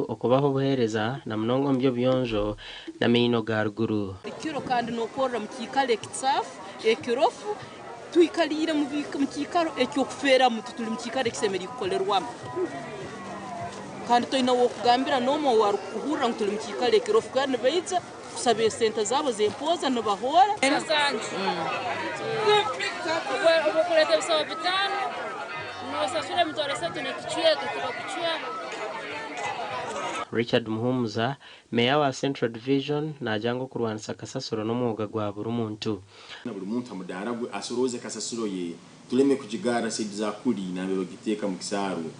okubaha obuheereza na munonga omu by'obuyonjo n'amaino ga ruguru. Ekiro kandi nokorra mu kiikaro ekicaafu, ekirofu, twikaliire mu kiikaro eky'okufeeramu, tituli mu kiikaro ekisemeriire kukolerwamu. Kandi toine ow'okugambira n'omu ow'arukukuhurra ngu tuli mu kiikaro ekirofu kandi nibaija kusaba esente zaabo z'empooza nibahoora. Richard Muhumuza, Meeya wa Central Division naagira ngu okurwanisa kasasiro n'omwoga gwa buri muntu. Na buri muntu amudaara gwe asorooze kasasiro ye, tuleme kugigarra saidi za kuli nambere bagiteeka mu kisaaru.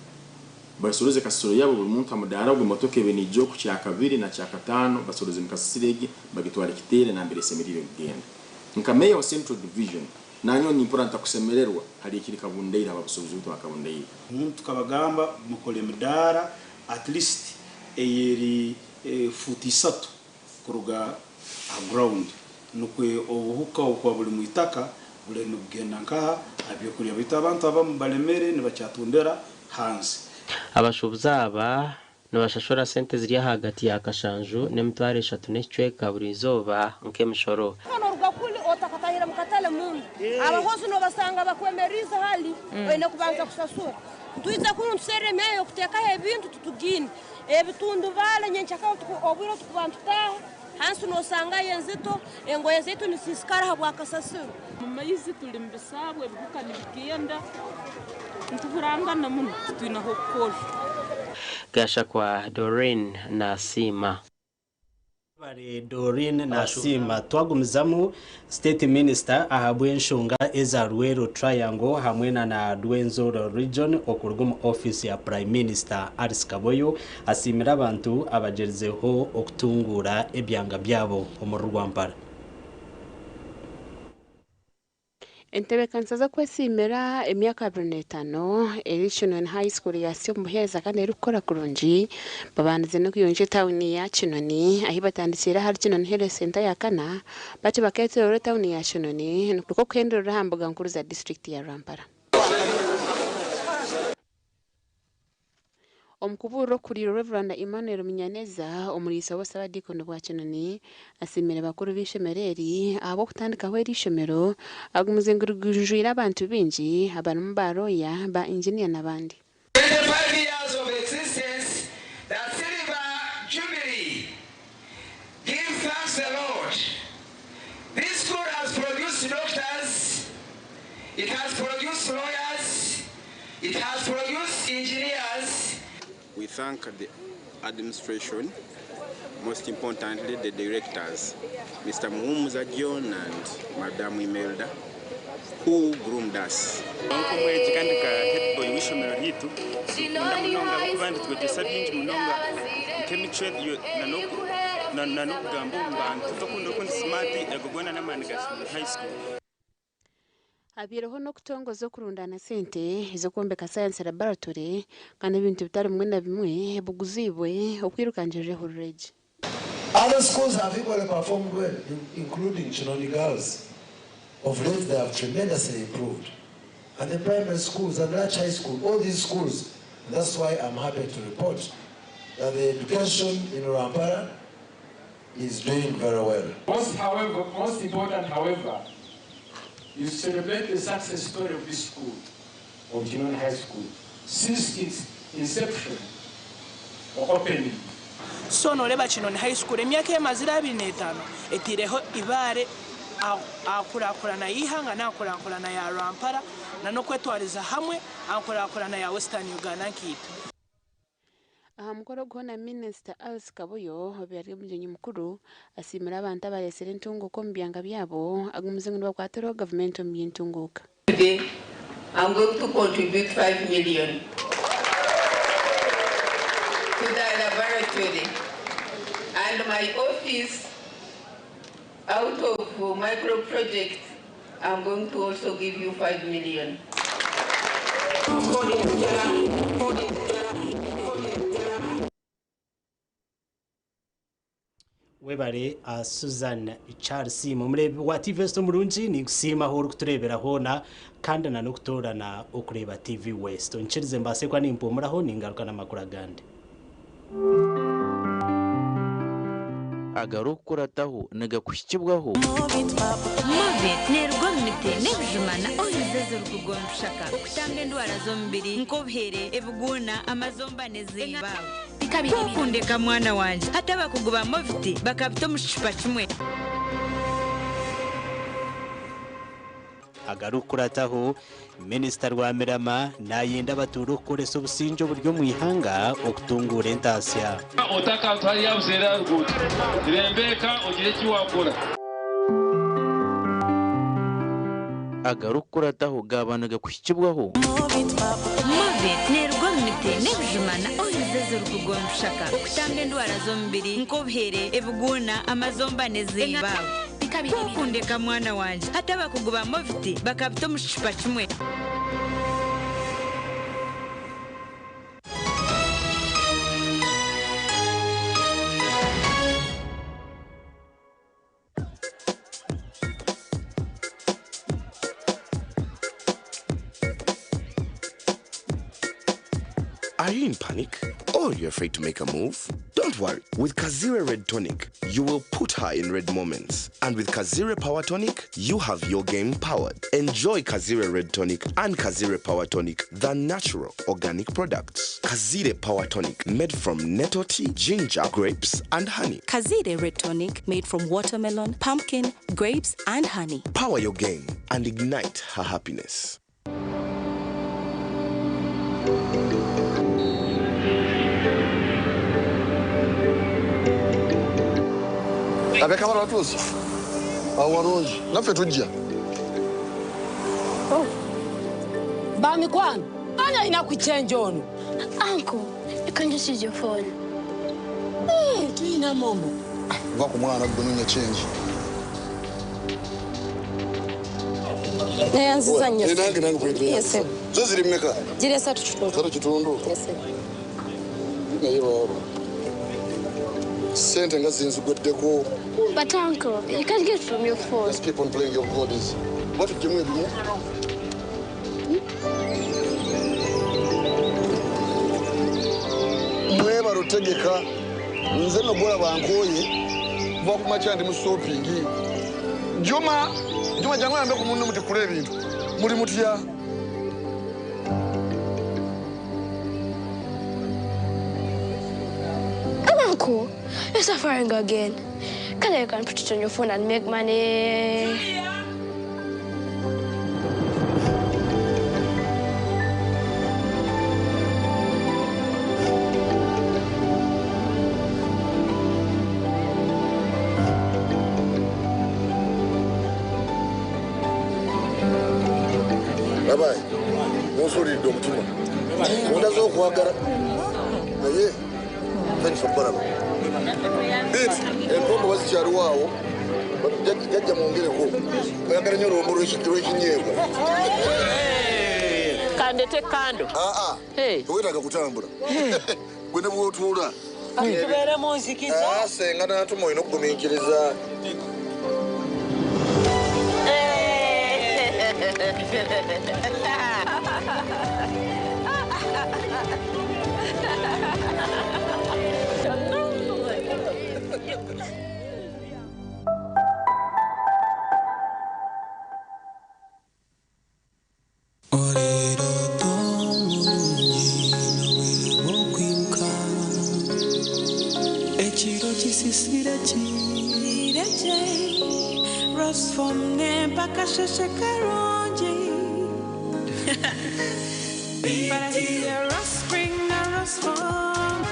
Basorooze kasasiro yabo buri muntu amudaara gwe, motoka ebe neija oku Kyakabiri na Kyakataano basoroozemu kasasiro egi bagitware Kiteere nambere esemeriire kugenda. Nka Meeya wa Central Division, nanyowe nimpurra ntakusemererwa hali ekiri Kabundaire ababusobozi baitu ba Kabundaire. Omuntu tukabagamba mukore emidaara at least eyeri fuuti isatu kuruga aha ground nikwe obuhuka obukuba buri mwitaka buriyo nibugenda nkaha aha byokurya baitu abantu abamu baremere nibakyatundira hanze. Abashuubuzi aba nibashashura sente ziri ahagati ya kashanju n'emitwaro eshatu n'ekicweka buri izooba nk'emishoro. Noruga kuli otakatahire mu katale munda, abahozi nobasanga bakwemeriize hali, oine kubanza kusasura. Ntwija kunu nituserra emyanya y'okuteekaho ebintu titugiine. Ebitundubaale nyenkyakara obwire otukuba nitutaaha, hansi nosangayo enzito, engoye zaitu nizisiisikara habwa kasasiro. Mu maizi tuli mu bisaabo, ebihuka nibigenda, nituhurangana muno, titwine ah'okukorra. Gashakwa Doreen Nasiima. Webare Doreen Nasiima. Twagumizamu, State Minister ahabw'enshonga eza Luweero Triangle hamwe na na Rwenzori Region okuruga omu ofiisi ya Prime Minister Alice Kaboyo asiimire abantu abagyerizeho okutunguura ebyanga byabo omuri Rwampara. Entebeekanisa z'okwesiimira emyaka 25 eri Kinoni High School yahitsya omu buheereza kandi erikukora kurungi babandize n'okuyonja etauni ya Kinoni ahi batandikiire ahari Kinoni Health Centre ya kana batyo baketorora etauni ya Kinoni nikwo kuhenderera aha mbuga nkuru za disiturikiti ya Rwampara. Omu kubuurira okuriire Rev. Emmanuel Munyaneza, omuriisa w'Obusaabadiikoni bwa Kinoni, asiimire bakuru b'eishomero eri ahabw'okutandikaho eri ishomero agumize ngu rigujwire abantu baingi abarimu ba looya, ba inginiya n'abandi. 25 years of existence, the Silver Jubilee. Give thanks the Lord. This school has produced doctors, it has produced lawyers, it has produced engineers. We thank the administration, most importantly the directors, Mr. Muhumuza John and Madam Imelda, who groomed us. Nk'omwegi kandi nka headboy w'eishomero ryaitu, tukunda munonga ahabw'okuba nitwegyesa bingi munonga nk'emicwe na n'okugamba omu bantu. Tokunda oku ndi smart, ago goona n'amaani ga Kinoni High School. Habaireho n'okutongoza okurundaana sente ez'okwombeka Science Laboratory kandi ebintu bitari bimwe na bimwe biguziibwe okwirukangirira ehururu egi. Other schools have equally performed well, including Kinoni Girls. Of late, they have tremendously improved. And the primary schools and Larch High School, all these schools, and that's why I'm happy to report that the education in Rwampara is doing very well. Most, however, most important, however, is to celebrate the success story of this school, of Kinoni High School, since its inception or opening. So noreeba Kinoni High School emyaka emazire 25 eteireho ibaare aha nkurakurana y'eihanga n'aha nkurakurana ya Rwampara na n'okwetwariza hamwe aha nkurakurana ya Western Uganda nkaitwe. Aha mukoro ogu hoona Minisita Alice Kabuyo obaire ari omugyenyi mukuru asiimire abantu abareetsire entunguuka omu byanga byabo agumize ngu nibakwatiraho gavumenti omu by'entunguuka. Today, I'm going to contribute 5 million to the laboratory and my office out of micro project, I'm going to also give you 5 million. Webare Susan Charles omureebi wa TV West omurungi ninkusiima ahu orikutureebera hoona kandi na n'okutoorana okureeba TV West. Onkirize mbaase kuba nimpumuraho ningaruka n'amakuru agandi. Agarikukurataho nigakuhikibwaho. Movit neeruga omu miti n'ebijuma na oils ezirikuruga omu bishaka okutamba endwara z'omubiri nk'obuhere, ebiguuna, amazomba n'eziiba. Kwokundeka mwana wangye hati abakugu ba Movit bakabita omu kicupa kimwe. Agarikukurataho, Minisita Rwamirama nayenda abatuura okukoresa obusingye oburi omu ihanga okutunguura entaasya. Ota akantu hariya buseeri aha ruguuto, rembeeka ogire eki waakora. Agarikukurataho gaaba nigakuhikibwaho. Movit neeruga omu miti n'ebijuma na oils ezirikuruga omu bishaka okutamba endwara z'omubiri nk'obuhere, ebiguuna, amazomba n'eziiba. Kwokundeka mwana wangye hati abakugu ba Movit bakabita omu kicupa kimwe. Are you in panic? Or you're afraid to make a move? Don't worry. With Kazire Red Tonic, you will put her in red moments. And with Kazire Power Tonic, you have your game powered. Enjoy Kazire Red Tonic and Kazire Power Tonic, the natural organic products. Kazire Power Tonic, made from nettle tea, ginger, grapes, and honey. Kazire Red Tonic made from watermelon, pumpkin, grapes, and honey. Power your game and ignite her happiness. Abekabala batuusa awo walungi naffe tujja. Oh. Bamikwano, ani alina ku change ono? Uncle, you can just use your phone. Hey, tuyina momo. Va ku mwana gwe nonya change. Neyanziza nnyo. Eh, nange nange kwetwe. Yes, sir. Zo ziri mmeka? Ziri 3.5. 3.5? Yes, sir. Naye baaba. Sente nga zinzigweddeko. But uncle, you can't get from your phone. Just keep on playing your bodies. Batuggyemu ebimu. Mwebale otegeka. Nze nno gwolaba nkooye. Kuva ku makya ndi mu shopping. Juma, Juma jangu oyambe ku munno mutikkule ebintu. Muli mutya? Uncle, you're suffering again. Can you can put it on your phone and make money? Babayi, munsuulidde omutima. Mundaze okwagala. Naye thanks okubalaba. Bitu, empombo bazikyaliwo awo. Jajja mwongereko. Oyagala nnyo olwombo lw'ekinyeebwa. Kandete kando. Aa, tewetaaga kutambula. Gwe ne bw'otuula. Tubeere mu nzikiza. Ah, senga n'atuma olina okugumiikiriza. Ekiro kisisire kireje Rosfom nempaka sheshe karungi Rospring na Rosfom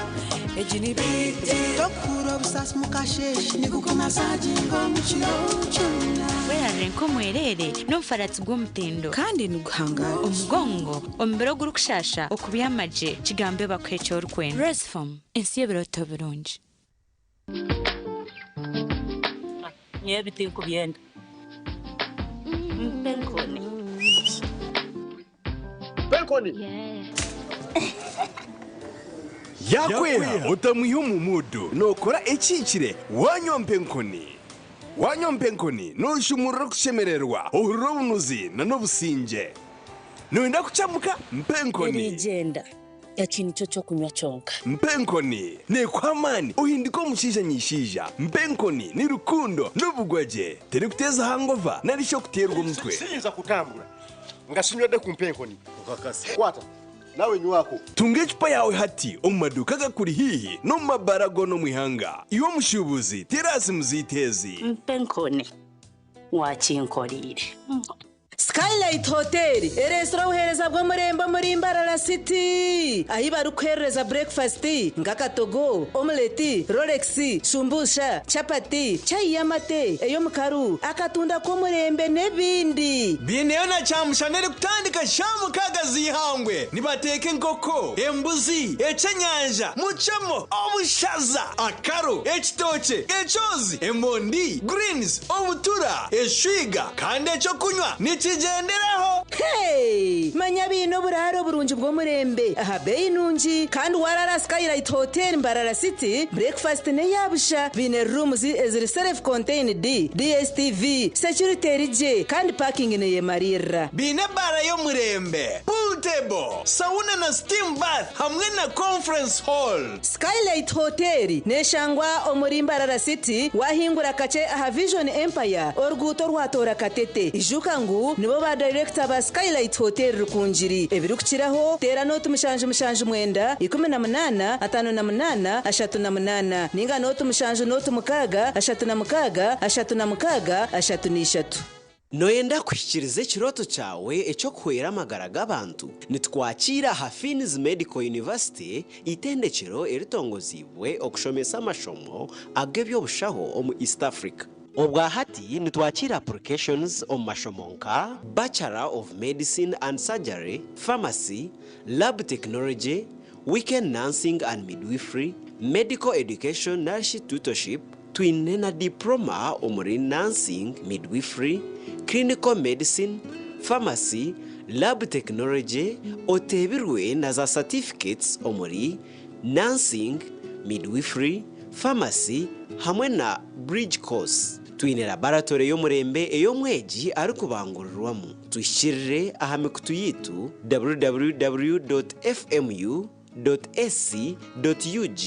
Ejini biti Tokura obusasi mukasheshe Nikukumasaginga omukiro kyonna Werarire nk'omwereere n'omufaratsi gw'omutindo kandi niguhangara omugongo omubiri ogurikushasha okubyama gye kigambe bakuhe eki orikwenda. Rosfom ensi y'ebirooto birungi. Nyowe ebi tinkubyenda. Mpa enkoni. Mpa enkoni. Yakweha otamwiha omu muudu nookora ekihikire wanywa mpa enkoni. Wanywa mpa enkoni nooshumurura okushemererwa ohurira obunuzi na n'obusingye. Nooyenda kucamuka mpa enkoni. Erigyenda. Eki nikyo ky'okunywa kyonka. Mpa enkoni neekuha amaani ohinduke omushaija nyaishaija. Mpa enkoni ni rukundo n'obugwagye. Terikuteeza hangova nari shi okuteerwa omutwe. Siyinza kutambura nga sinywedde ku mpa enkoni. Okakasa. Kwata nawe nywako. Tunga ecupa yaawe hati omu maduuka agakuri haihi n'omu mabaara goona omu ihanga. Iwe omushuubuzi teera simu zaitu ezi. Mpa enkoni wakinkoreire. Skylight Hotel ereetsire obuheereza bw'omurembe omuri Mbarara City ahi barikuheerereza burekifasiti nk'akatogo, omuleti, rolex, shumbusha, chapati, chai y'amate, ey'omukaru, akatunda k'omurembe n'ebindi. Baineyo na kyamushana erikutandika shaaha mukaaga z'eihangwe. Nibateeka enkoko, embuzi, eky'enyanja, mucemo, obushaza, akaro, ekitookye, ekyozi, emondi, greens, obutura, eshwiga kandi eky'okunywa nikigyenderaho. Hey! Manya baine oburaaro burungi bw'omurembe aha beeyi nungi kandi waraara Skylight Hotel Mbarara City, breakfast n'eya busha. Baine rooms eziri self contained, DSTV, security eri gye kandi parking neyemariirira. Baine ebaara y'omurembe, pool table, sauna na steam bath hamwe na conference hall. Skylight Hotel neshangwa omuri Mbarara City wahingura kakye aha Vision Empire oruguuto orwatoora Katete. Ijuka ngu nibo ba dayirekita ba Skylight Hotel Rukungiri. Ebirikukiraho teera nooti 779 18 58 38 ninga nooti 7 nooti 6 36 36 33. Nooyenda kuhikiiriza ekirooto kyawe eky'okuhwera amagara g'abantu? Nitukwakiira aha Fiinn's Medical University, eitendekyero eritongoziibwe okushomesa amashomo ag'eby'obushaho omu East Africa. Obwa hati nitwakiira applications omu mashomo nka, Bachelor of Medicine and Surgery, Pharmacy, Lab Technology, Weekend Nursing and Midwifery, Medical Education narishi Tutorship, Twine na Diploma omuri Nursing, Midwifery, Clinical Medicine, Pharmacy, Lab Technology, oteebirwe na za Certificates omuri Nursing, Midwifery, Pharmacy hamwe na Bridge Course. Twine Laboratory y'omurembe ei omwegi arikubangurirwamu. Tuhikirire aha mikutu yaitu www.fmu. Ac.ug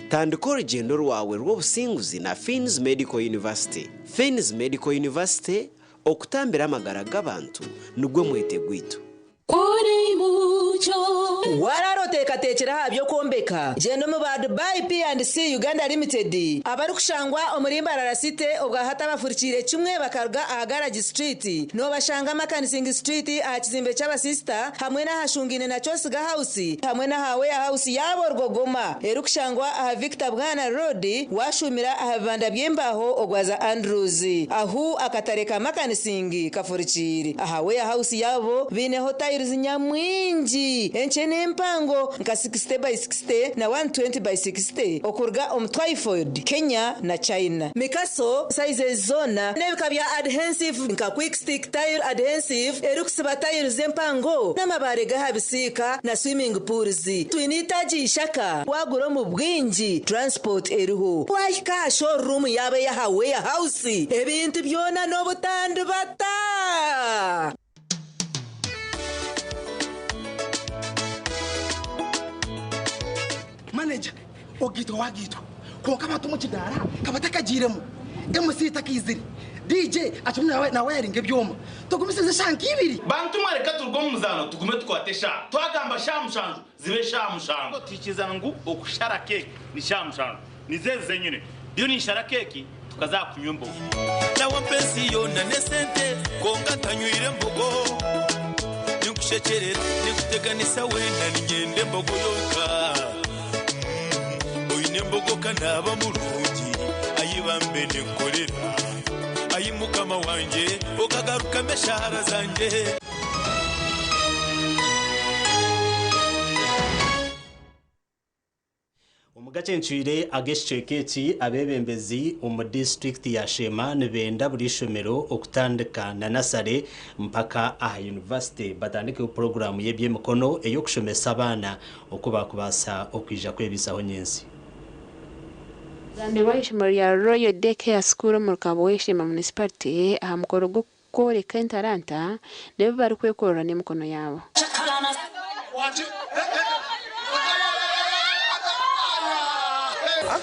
Tandika orugyendo rwawe rw'obusinguzi na Fiinn's Medical University. Fiinn's Medical University, okutambira amagara g'abantu nigwo mwete gwaitu. Waraara oteekateekire aha by'okwombeka? Gyenda omu ba Dubai P&C Uganda Limited abarikushangwa omuri Mbarara City obwahati abafurikiire kimwe bakaruga aha Garage Street. Noobashanga Makanising Street aha kizimbe ky'abasisita hamwe n'ahashungaine na Kyosiga House hamwe n'aha Warehouse yaabo Rwogoma erikushangwa aha Victor Bwana Road waashuumira aha bibanda by'embaaho ogwaza Andrews ahu akatare ka Makanising kafurikiire. Aha Warehouse yaabo baineho tiles nyamwingi enkye n'empango nka 60 by 60 na 120 by 60 okuruga omu Twyford, Kenya na China. Mikaso sizes zoona n'ebika bya adhensive nka Quick Stick Tile Adhensive erikusiba tiles empango n'amabaare g'aha bisiika na swimming pools. Twine eitaagi Ishaka waagura omu bwingi transport eriho. Waahika aha showroom yaabo ey'aha Warehouse ebintu byona n'obutandibata. Manager, ogaitwa wagaitwa kwonka abantu omu kidaara ka batakagiiremu, MC takaizire, DJ akirimu nawayaringa ebyoma. Tugumisirize eshaaha nk'ibiri. Bantu mwe reka turuge omu muzaano tugume tukwate eshaaha. Twagamba shaaha mushanju zibe eshaaha mushanju. Tuhikirizana ngu okushara keeki ni shaaha mushanju. Nizo ezi zenyine. Ndiyo ninshara keeki tukaza aha kunywa embogo. Nawampa ensi yoona n'esente kwonka ntanywire mbogo. Ninkushekyerera ninkuteganisa weena niinyenda embogo yonka. Oine embogo ka naaba murungi ayi bambe ninkukorera. Ayi mukama wangye okagarukamu eshaara zangye. Omu gacencwire ag'ekicweka eki, abeebembezi omu disiturikiti ya Sheema nibenda buri ishomero okutandika na nasare mpaka aha yunivasite batandikeho puroguraamu y'eby'emikono ey'okushomesa abaana oku baakubaasa okwija kwebaisaho nyentsya. Kugambirwa aha ishomero rya Royal Day Care School omuri Kabweshema Municipality aha mukoro gw'okworeka entaranta n'ebi barikwekorera n'emikono yaabo.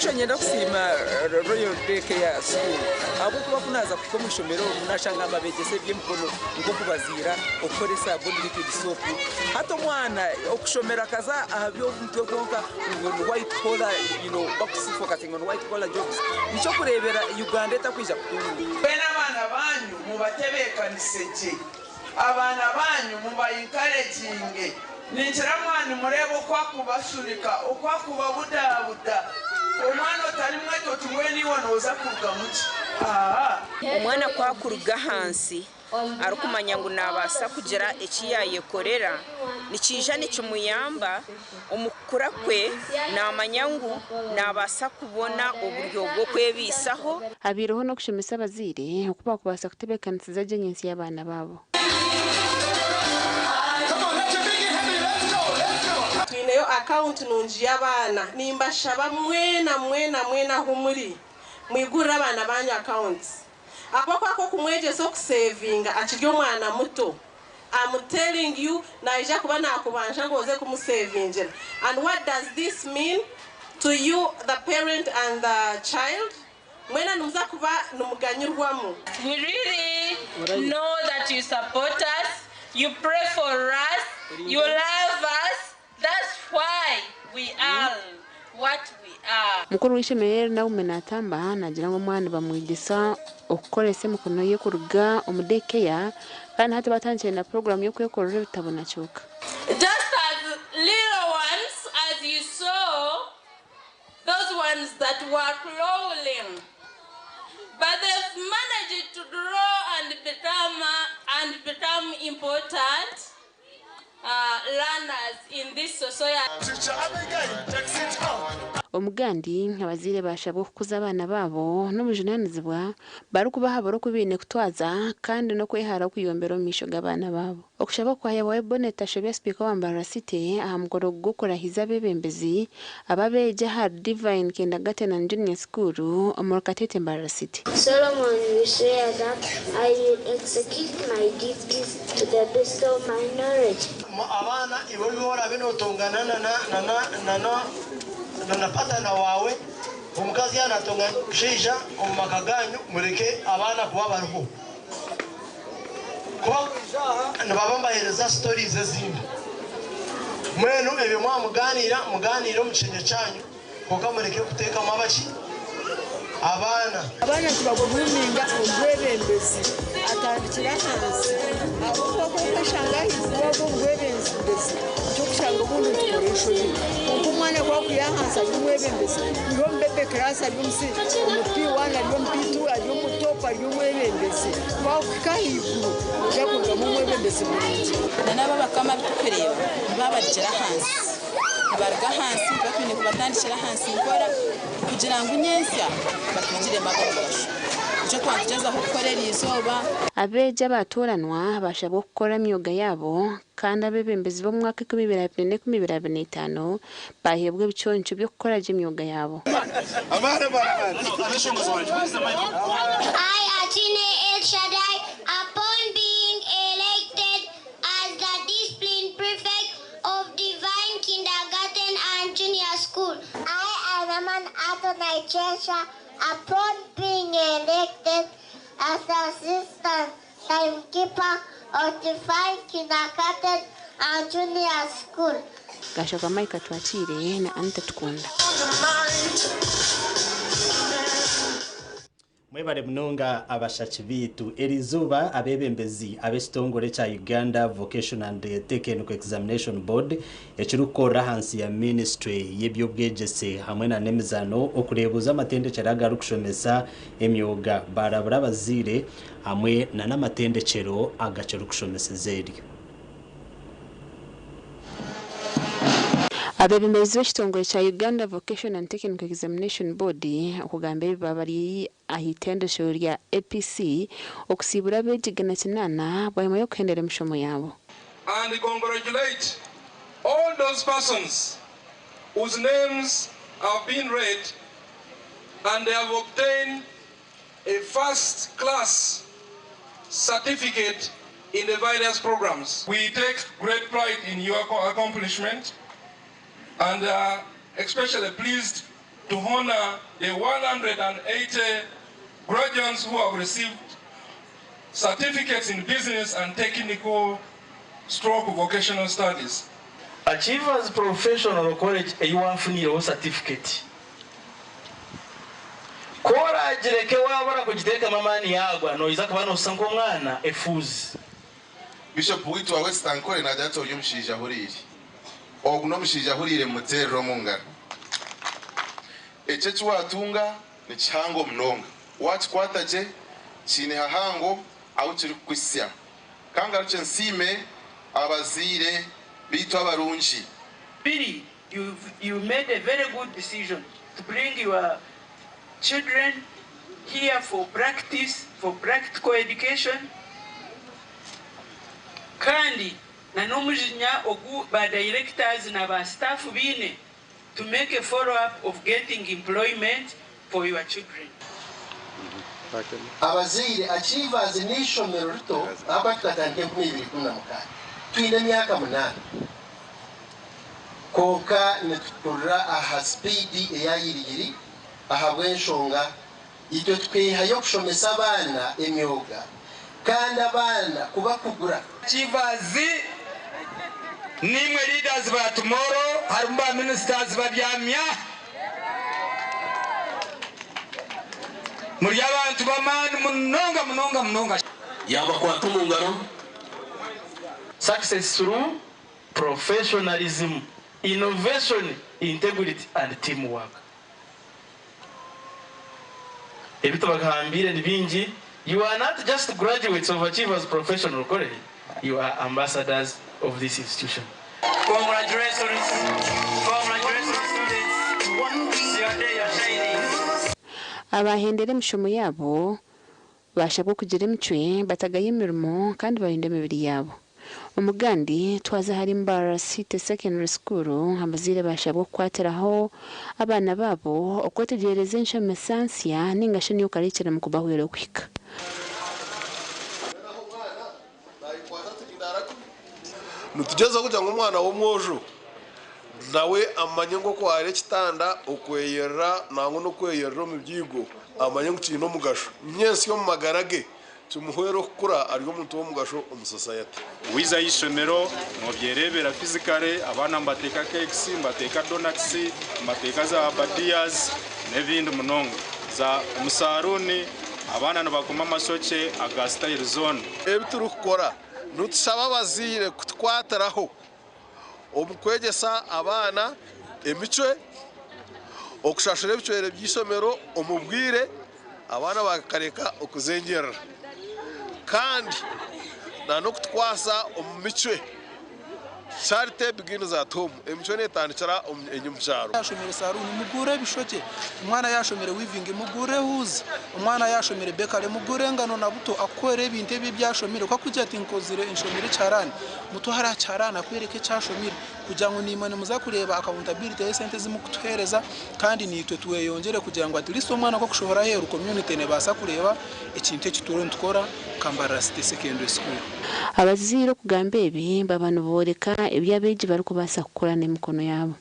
Actually nyenda kusiima Royal Day Care School ahabw'okuba ku naaza kuhika omu ishomero omu naashanga nibabegyesa eby'emikono nk'okubaziira, okukora esaabuni liquid soap. Hati omwana okushomera akaza aha by'omutwe kwonka ngu ni white collar you know bakufokasinga on white collar jobs nikyo okureebera Uganda etakwija kutunguuka. Mbwenu abaana baanyu mubatebeekanise gye. Abaana baanyu muba encouraginge. Ninkira mwaba nimureeba oku akubashunika, oku akubabudabuda. Omwana otari mweta oti mbwenu iwe nooza kurugamu ki? Aa. Omwana ku arikuruga ahansi arikumanya ngu naabaasa kugira eki yaayekorera, nikiija nikimuyamba omu kukura kwe naamanya ngu naabaasa kubona oburyo bw'okwebaisaho. Habaireho n'okushomesa abazaire oku baakubaasa kutebeekanisiza gye nyentsya y'abaana baabo. Twineyo akawunti nungi y'abaana. Nimbashaba mwena mwena mwena ahu muri, mwigurire abaana baanyu akawunti. Ahabw'okuba nk'okumwegyesa okuseevinga akiri omwana muto, I'm telling you naija kuba naakubanja ngu oze kumuseevingira. And what does this mean to you the parent and the child? Mwena nimuza kuba nimuganyirwamu. We really know that you support us, you pray for us, you love us, that's why we are what we are. Mukuru w'eishomero eri Naume Natamba naagira ngu omwana nibamwegyesa okukoresa emikono ye kuruga omu day care kandi hati batandikire na puroguraamu y'okwekorera ebitabo na kyooka. Just as little ones as you saw those ones that were crawling but they've managed to grow and become and become important learners in this society. Omugandi, abazaire baashabwa okukuza abaana baabo n'obujunaanizibwa barikubahabura oku baine kutwaza kandi n'okwehara okuyombera omu maisho g'abaana baabo. Okushaba kwahebwayo Bonnet Tashobya Sipiika wa Mbarara City aha mukoro gw'okurahiza abeebembezi aba abeegi ahari Divine Kindergarten and Junior School omuri Katete Mbarara City. Solomon swear that I will execute my duties to the best of my knowledge. Abaana iwe obu oraabe nootongana na na na na na na patana waawe, omukazi yaaba naatongana n'omushaija omu maka gaanyu, mureke abaana kuba bariho. Ku bakwija aha nibaba nibaheereza stories ezindi. Mbwenu ebyo mwaba mugaaniira, mugaaniire omu kishengye kyanyu kwonka mureke kuteekamu abaki? Abaana. Abaana nibaguruminga omu bwebembezi atandikire ahansi ahabw'okuba ku orikweshanga ahaiguru waaba omu bwebembezi nikyo orikushanga obundi nitukora enshobi. Kwonka omwana ku arikwiha ahansi ari omwebembezi, kwiha omu bebe class ari omu P1 ari omu P2 ari omu top ari omwebembezi, ku arikuhika ahaiguru naija kurugamu omwebembezi murungi. Na n'abo abakama abu turikureeba nibaba barugyire ahansi. Nibaruga ahansi nituba twine kubatandikira ahansi mpora kugira ngu nyentsya batugiremu ag'omugasho. Nikyo twakugyezaho kukora eri izooba. Abeegi abaatooranwa baashabwa okukora emyoga yaabo kandi abeebembezi b'omwaka 2024 baaheebwa ebiconco by'okukora gye emyoga yaabo. I, Atine El Shaddai, upon being elected as the discipline prefect of Divine Kindergarten and Junior School. I, Anaman Adonai Chesha, upon being elected as the assistant timekeeper of Divine Kindergarten and Junior School. Gashakwa Mike Atwakiire na Anita Tukunda. Mwebare munonga abashaki baitu. Eriizooba abeebembezi ab'ekitongore kya Uganda Vocational and Technical Examination Board ekirikukorera ahansi ya ministry y'eby'obwegyese hamwe na n'emizaano okureebuza amatendekyero agarikushomesa emyoga barabura abazaire hamwe na n'amatendekyero agakirikushomeseza eryo. Abeebembezi b'ekitongore kya Uganda Vocational and Technical Examination Board okugamba ebi baba bari aha itendekero rya APC okusiibura abeegi 800 bwanyima y'okuhendera emishomo yaabo. And congratulate all those persons whose names have been read and they have obtained a first class certificate in the various programs. We take great pride in your accomplishment and are especially pleased to honor the 180 graduates who have received certificates in business and technical stroke vocational studies. Achievers Professional College eyiwafunireho certificate koragireke wabara kugitekamo amaani yagwa noyiza kuba nosa nk'omwana efuuzi. Bishop witu wa West Ankole nagira ati oyu omushaija ahuriire, ogu n'omushaija ahuriire, mumuteerere omu ngaro. Eki eki watunga ni kihango munonga, wakikwata gye kiine hahango ahu kirikukuhitsya. Kangarukye nsiime abazaire baitu abarungi. Billy, you made a very good decision to bring your children here for practice, for practical education. Kandi na n'omujinya ogu ba directors na ba staff biine to make a follow up of getting employment for your children. Abazaire, Achievers n'eishomero rito ahakuba tukatandika 2016, twine emyaka 8, kwonka nitukurira aha sipiidi eya yiriyiri ahabw'enshonga itwe twehayo okushomesa abaana emyoga kandi abaana kubakugura. Achievers, nimwe leaders ba tomorrow. Harimu ba ministers babyamya, muri abantu b'amaani munonga munonga munonga. Yabakwata omu ngaro. Success through professionalism, innovation, integrity and teamwork. Ebi tubagambire ni bingi. You are not just graduates of Achievers Professional College, you are ambassadors of this institution. Congratulations, congratulations, students. Your day are shining. Abahendera emishomo yaabo bashabwa kugira emicwe, batagayo emirimo kandi barinde emibiri yaabo. Omugandi twaza hari Mbarara City Secondary School, abazaire bashabwa kukwatiraho abaana baabo okwetegyereza enshomesa nsya ninga shi niyo curriculum kubahwera okuhika. Nitugyezaho kugira ngu omwana w'omwojo nawe amanye ngu okwara ekitanda, okweyerera nangwa n'okweyerera omu byigo, amanye ngu kiine omugasho nyensi omu magara ge, kimuhwere okukura ari omuntu w'omugasho omu society. Wiza y'ishomero nobyerebera physically. Abaana mbateeka cakes, mbateeka donuts, mbateeka za badias n'ebindi munonga. Za omusaruni abaana nibakoma amashoke aga style zone. Ebi turikukora, nitushaba abazaire kutukwatiraho omu kwegyesa abaana emicwe, okushashura ebicwere by'ishomero omu bwire, abaana bakareka okuzengerera, kandi n'okutukwasa omu micwe. Charity begins at home. Emicwe netandikira omu kyaro. Yashomere saruni, mugure ebishokye. Omwana yashomere weaving, mugure huzi. Omwana yashomere bakery, mugure engano na buto, akukore ebintu ebi byashomire. Kwakugira ati nkozire enshomere kyarani, mutwara aha kyarani akwereke ekyashomire, kugira ngu nimwe nimuza kureeba accountability y'esente zimukutuheereza, kandi nitwe tweyongyere kugira ngu at least omwana kwakushohora aheeru, community nebaasa kureeba ekintu eki turiyo nitukora Kambarara City Secondary School. Abazaire okugamba ebi baba nibooreka ebi abeegi barikubaasa kukora n'emikono yaabo.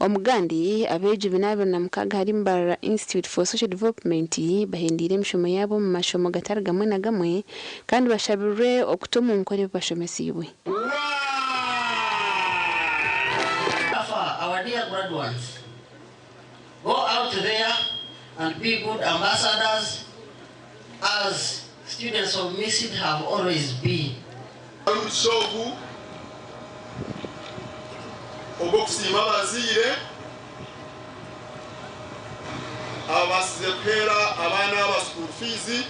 Omugandi abeegi 46 hari Mbarara Institute for Social Development bahendiire emishomo yaabo omu mashomo gatari gamwe na gamwe kandi bashabirwe okuta omu nkora ebi bashomesiibwe. Our dear graduates, go out there and be good ambassadors as students of MISID have always been. Omugisha ogu ogw'okusiima abazaire ababasize kuheera abaana aba school fees,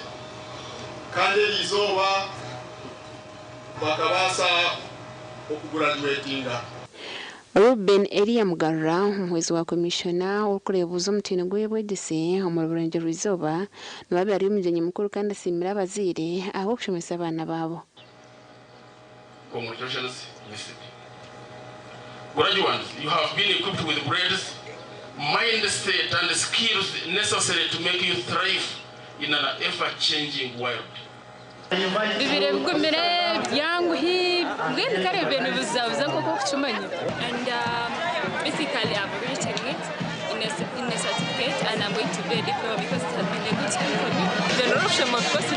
kandi eri izooba bakabaasa okugraduatinga. Ruben Elia Mugarura, omuhwezi wa komishona orikureebuuza omutindo gw'ebyobwegyese omuri Burengyerwa Izooba, niwe ari omugyenyi mukuru kandi asiimire abazaire ahabw'okushomesa abaana baabo. Congratulations, MISID. Graduates, you have been equipped with grades, mindset, and skills necessary to make you thrive in an ever-changing world. Bibire bigumire byanguhi, mbwenu kare ebintu bizabuza nk'oku okukimanya. And basically I've written it in a, and I'm going to do a diploma because it has been a good school for me. General of course, we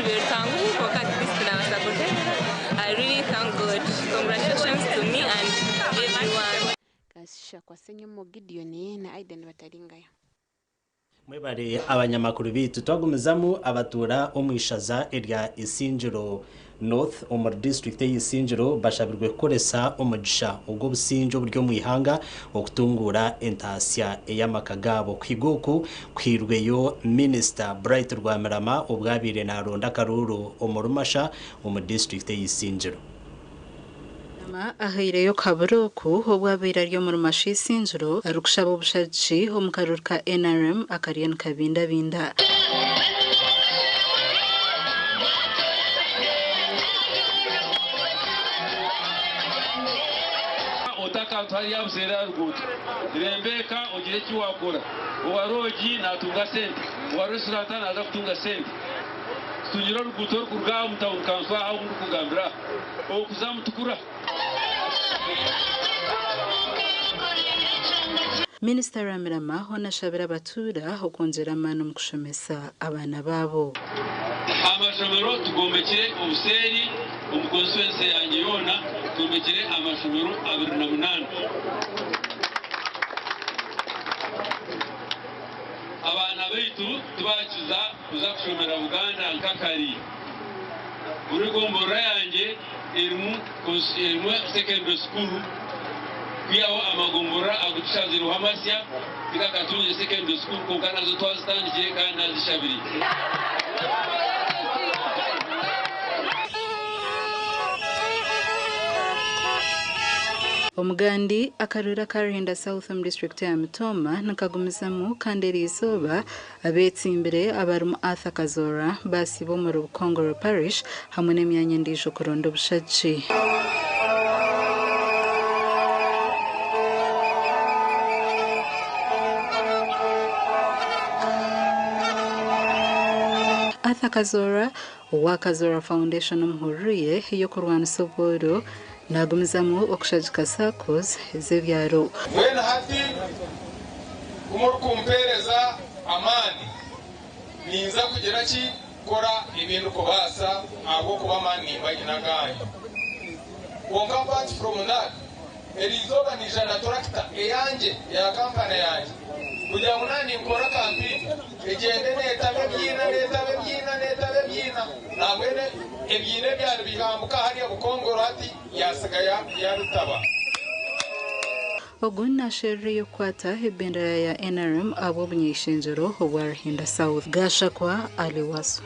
I really thank God. Congratulations to me and everyone. Gashakwa Ssenyomo Gideon na Aiden Bataringaya. Mwebare abanyamakuru bitu twagumizamu abatuura omu ishaza erya Isingiro North omuri district y'Isingiro bashabirwe kukoresa omugisha ogw'obusinge oburi omu ihanga okutunguura entaasya ey'amaka gaabo. Kuhiga oku kuhairweyo Minisita Bright Rwamirama obwabaire naronda akaruuru omu Rumasha omu district y'Isingiro. Ahaireyo kabura oku obwabaire ari omu Rumasha Isingiro arikushaba obushagiki omu karuru ka NRM akariyo nikabindabinda. Otakantu hariya buseera ruguuto rembeeka ogire eki wakora owa roogi natunga sente owa restaurant naza kutunga sente tutungire oruguuto orukuruga omu town council aho ndikugambira okuza mutukura. Minisita Rwamirama hoona ashabire abatuura okwongyera amaani omu kushomesa abaana baabo. Amashomero tugombekire obuseeri omu constituency yangye yoona twombekire amashomero 28. Abaana baitu tibakiza kuza kushomera Buganda nkakari. Buri gomborora yangye erimu secondary school kwihaho amagomborora agutushanzireho amasya tikakatungire secondary school kwonka nazo twazitandikire kandi nazishabire. Omugandi akarura akarinda South omu district ya Mitooma nikagumizamu kandi eriizooba abeetsimbire abarimu Arthur Kazora basiiba omuri Bukongoro Parish hamwe n'emyanya endiijo kuronda obushagiki. Arthur Kazora owa Kazora Foundation omuhururu ye ey'okurwanisa obworo nagumizamu okushagika SACCOs z'ebyaro. Mbwenu hati kumurikumpereza amaani ninza kugira ki kukora ebi ndikubaasa ahabw'okuba amaani nimba nyine aganyu. Kwonka apart from that, eriizooba niija na turakita eyangye ya kampani yangye kugira ngu naaba ninkora kampeyini egyende neetaba ebyiina neetaba ebyiina neetaba ebyiina nambwenu ebyiina ebyari bihambuka hariya Bukongoro hati yasiga yabitaba. Ogu nasherura okukwata ebendera ya NRM ahabw'obunyeshengyero obwa Ruhinda South. Gashakwa Ali Wasu.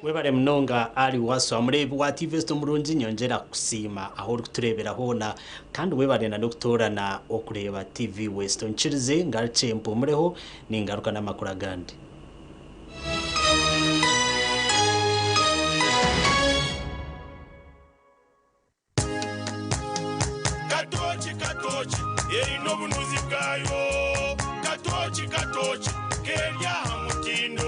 Webare munonga Ali Wasu amureebi wa TV West omurungi nyongyera kusiima aho orikutureebera hoona kandi webare na n'okutoorana okureeba TV West. Onkirize ngarukye mpumureho ningaruka n'amakuru agandi. Katochi katochi erina obunuzi bwayo katochi katochi kerya aha mutindo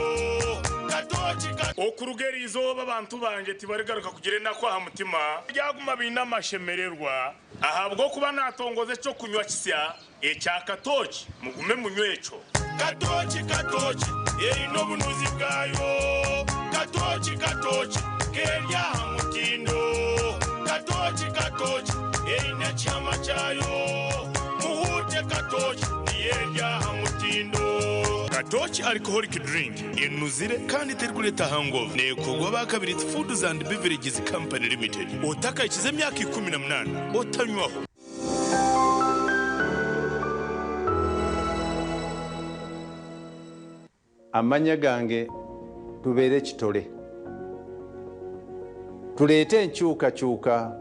katochi. Okuruga eriizooba abantu bangye tibarigaruka kugira enaku aha mutima ryaguma biine amashemererwa ahabw'okuba natongoza ekyokunywa kisya ekya katochi mugume munywe ekyo. Katochi katochi erina obunuzi bwayo katochi katochi kerya aha mutindo katochi katochi erina ekihama kyayo muhute katochi niyerya aha mutindo. Katochi alcoholic drink enuzire kandi terikuleta hangover nekorwa bakabiri Foods and Beverages Company Limited. Otakayikize emyaka 18 otanywaho. Amanya gange tubeere kitole tuleete enkyukakyuka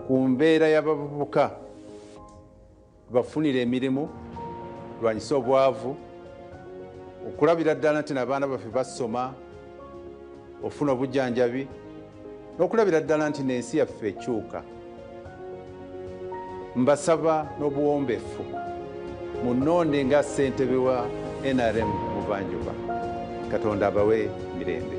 ku mbeera y'abavubuka tubafunire emirimu tulwanyise obwavu okulabira ddala nti n'abaana baffe basoma ofuna obujjanjabi n'okulabira ddala nti n'ensi yaffe ekyuka. Mbasaba n'obuwombeefu munnonde nga ssentebe wa NRM Muvanjuba. Katonda abawe mirembe.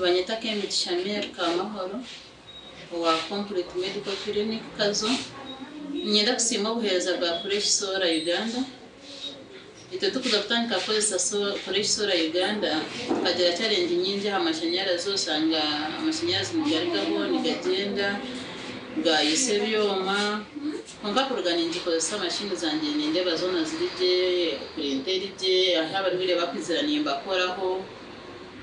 Banyeta Kemigisha Mary Kamahoro owa Complete Medical Clinic Kazo. Niinyenda kusiima obuheereza bwa Fresh Solar Uganda. Itwe turikuza kutandika kukozesa Fresh Solar Uganda, tukagira challenge nyingi aha mashanyarazi oshanga amashanyarazi nigarugaho nigagyenda, gayisa ebyoma, kwonka kuruga ningikozesa mashini zangye nindeeba zoona ziri gye, purinta eri gye, ahu abarwaire bakwizira nimbakoraho.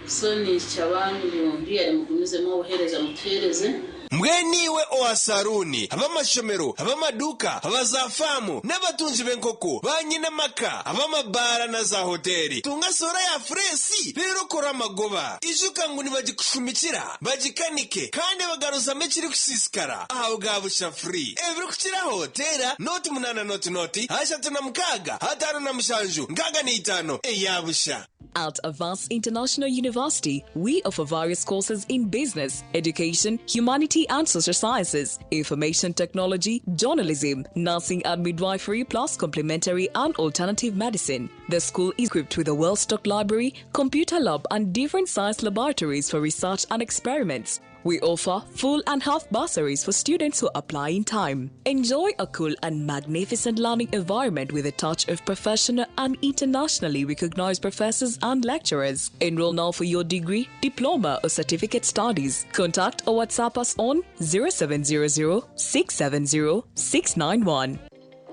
So ninshaba ngu really mugumizemu obuheereza mutuheereze. Mbwenu iwe owa saruuni, ab'amashomero, ab'amaduuka, aba zaafaamu, n'abatungi b'enkoko, baanyine amaka, ab'amabaara na zaahoteeri, tunga soora ya fureesi reero okore amagoba. Ijuka ngu nibagikushumikira, bagikanike, kandi bagaruzamu ekirikusiisikara ahabwa busha free. Ebirikukiraho, teera nooti munaana nooti nooti, 36, 57, 65 eya busha. At Avance International University, we offer various courses in business, education, humanity and social sciences, information technology, journalism, nursing and midwifery, plus complementary and alternative medicine. The school is equipped with a well stocked library, computer lab, and different science laboratories for research and experiments. We offer full and half bursaries for students who apply in time. Enjoy a cool and magnificent learning environment with a touch of professional and internationally recognized professors and lecturers. Enroll now for your degree, diploma, or certificate studies. Contact or WhatsApp us on 0700 670 691.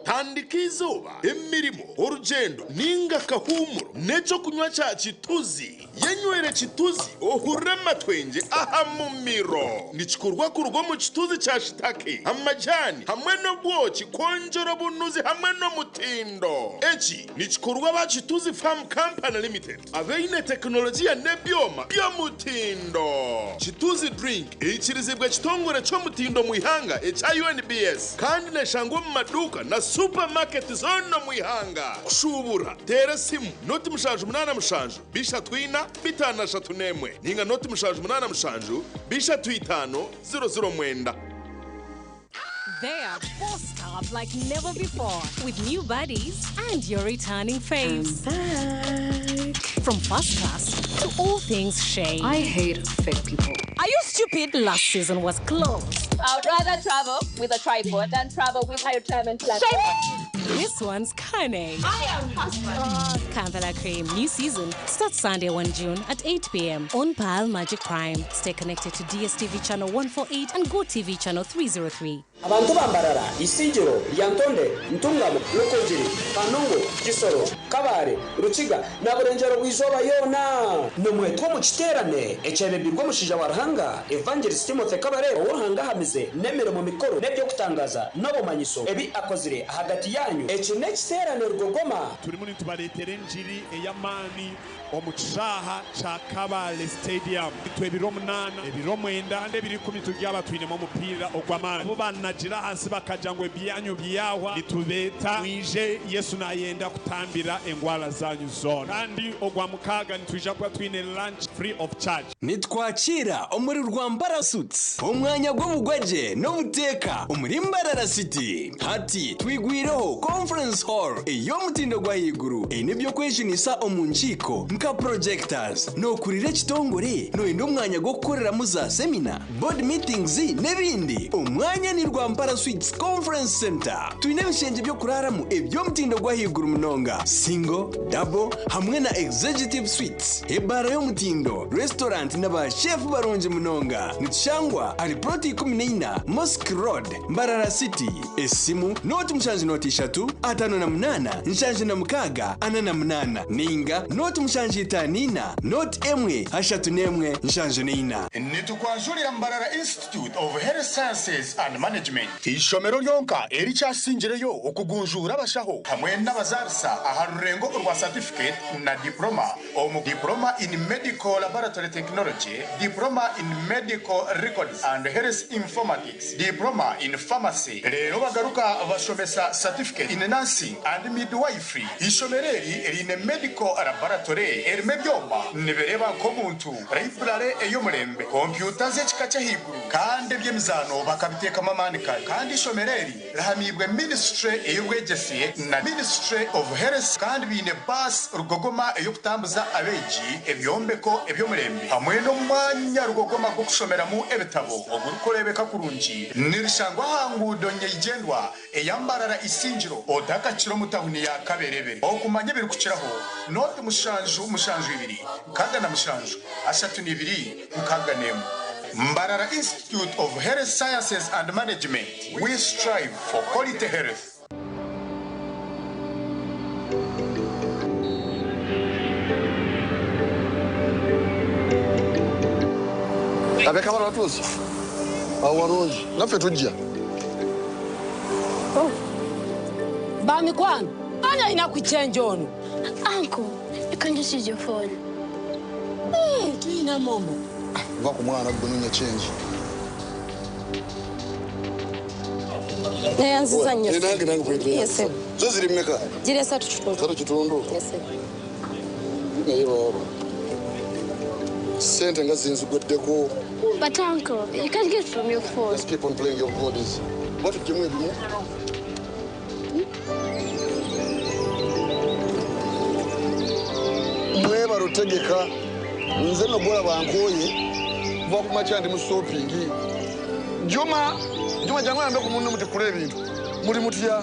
Tandika izooba, emirimo, orugyendo ninga akahuumuro n'ekyokunywa kya Kituzi. Yenywere Kituzi ohurire amatwengye aha mumiro. Nikikorwa kuruga omu kituzi kya shitake, amajani hamwe n'obwoki kwongyera obunuzi hamwe n'omutindo. Eki nikikorwa aba Kituzi Farm Company Limited abaine tekinologiya n'ebyoma by'omutindo. Kituzi Drink eikirizibwe ekitongore ky'omutindo omu ihanga ekya UNBS kandi neshangwa omu maduuka na supamaketi zoona omu ihanga. Kushuubura, teera esimu 077 34 531 ninga 078 35 009. They are bossed up like never before with new buddies and your returning faves. From first class to all things shade. I hate fake people. Are you stupid? Last season was close. I would rather travel with a tripod than travel with a retirement plan. This one's cunning. I am husband. Kampala Cream, new season starts Sunday 1 June at 8 p.m. on Pearl Magic Prime. Stay connected to DSTV channel 148 and GoTV channel 303. Abantu bambarara, Isingiro, Lyantonde, Ntungamo, Rukungiri, Kanungu, Kisoro, Kabare, Rukiga na Burengyero bw'izooba yoona nimwetwa omu kiteerane ekyebembirwe omushaija wa Ruhanga Evangelist Timothy Kabarebe ou Ruhanga ahamize n'emirimo mikuru n'eby'okutangaza n'obumanyiso ebi akozire ahagati yaanyu. Eki n'ekiteerane rugogoma. Turimu nitubareetera engiri ey'amaani omu kishaaha kya Kabale Stadium. Itwe ebiro munaana, ebiro mwenda kandi ebiro ikumi turyaba twinemu omupiira ogw'amaani. Abu banagira ahansi bakagira ngu ebyanyu byahwa, nitubeeta mwije, Yesu nayenda kutambira engwara zanyu zoona. Kandi Ogwamukaaga nitwija kuba twine lunch free of charge. Nitwakiira omuri Rwampara Suites, omwanya gw'obugwagye n'obuteeka omuri Mbarara City. Hati twigwireho Conference Hall ey'omutindo gw'ahaiguru eine eby'okwejunisa omu nkiiko nka projectors. Nookurira ekitongore nooyenda omwanya gw'okukoreramu za semina, board meetings n'ebindi? Omwanya ni Rwampara Suites Conference Centre. Twine ebishengye by'okuraaramu eby'omutindo gw'ahaiguru munonga, single, double hamwe na executive suites, ebaara y'omutindo, restaurant na ba chef barungi munonga. Nitushangwa ahari plot 14 Mosque Road, Mbarara City. Esimu, 0 7 0 3 58 76 48 ninga 0 7 5 4 0 1 31 74. Nitukwanjurira Mbarara Institute of Health Sciences and Management, eishomero ryonka erikyasingireyo okugunjuura abashaho hamwe n'abazaarisa aha rurengo orwa satifiketi na diploma omu Diploma in Medical Laboratory Technology, Diploma in Medical Records and Health Informatics, Diploma in Pharmacy reero bagaruka bashomesa Certificate in Nursing and Midwifery. Eishomero eri riine Medical Laboratory erimu ebyoma nibireeba nk'omuntu, Library ey'omurembe, kompyuta z'ekika ky'ahaiguru kandi eby'emizaano bakabiteekamu amaani kare. Kandi eishomero eri rihamiibwe Ministry ey'obwegyese na Ministry of Health kandi baine baasi rugogoma ey'okutambuza abeegi, ebyombeko eby'omurembe hamwe n'omwanya rugogoma gw'okushomeramu ebitabo ogurikureebeka kurungi. Nirishangwa aha nguudo nyeigyendwa eya Mbarara Isingiro otakakira omu tawuni ya Kaberebere. Okumanya ebirikukiraho, nooti mushanju mushanju ibiri nkaaga na mushanju ashatu n'ibiri nkaaga n'emwe. Mbarara Institute of Health Sciences and Management, we strive for quality health. Abekabala batuusa awo walungi naffe tujja. Bamikwano, ani alina ku change ono? Uncle, you can just use your phone. Hey, tuyina momo. Va ku mwana gwe nonya change. Neyanziza nnyo. Eh, nange nange kwetera. Yes, sir. Zo ziri mmeka? Ziri esatu kitundu. Esatu kitundu. Yes, sir. Naye baaba. Sente nga zinzigweddeko. But uncle, you can get from your phone. Just keep on playing your bodies. Batuggyemu ebimu. Mwebale otegeka. Nze nno gwolaba nkooye. Kuva ku makya ndi mu shopping. Juma, Juma jangu oyambe ku munno mutikkule ebintu. Muli mutya?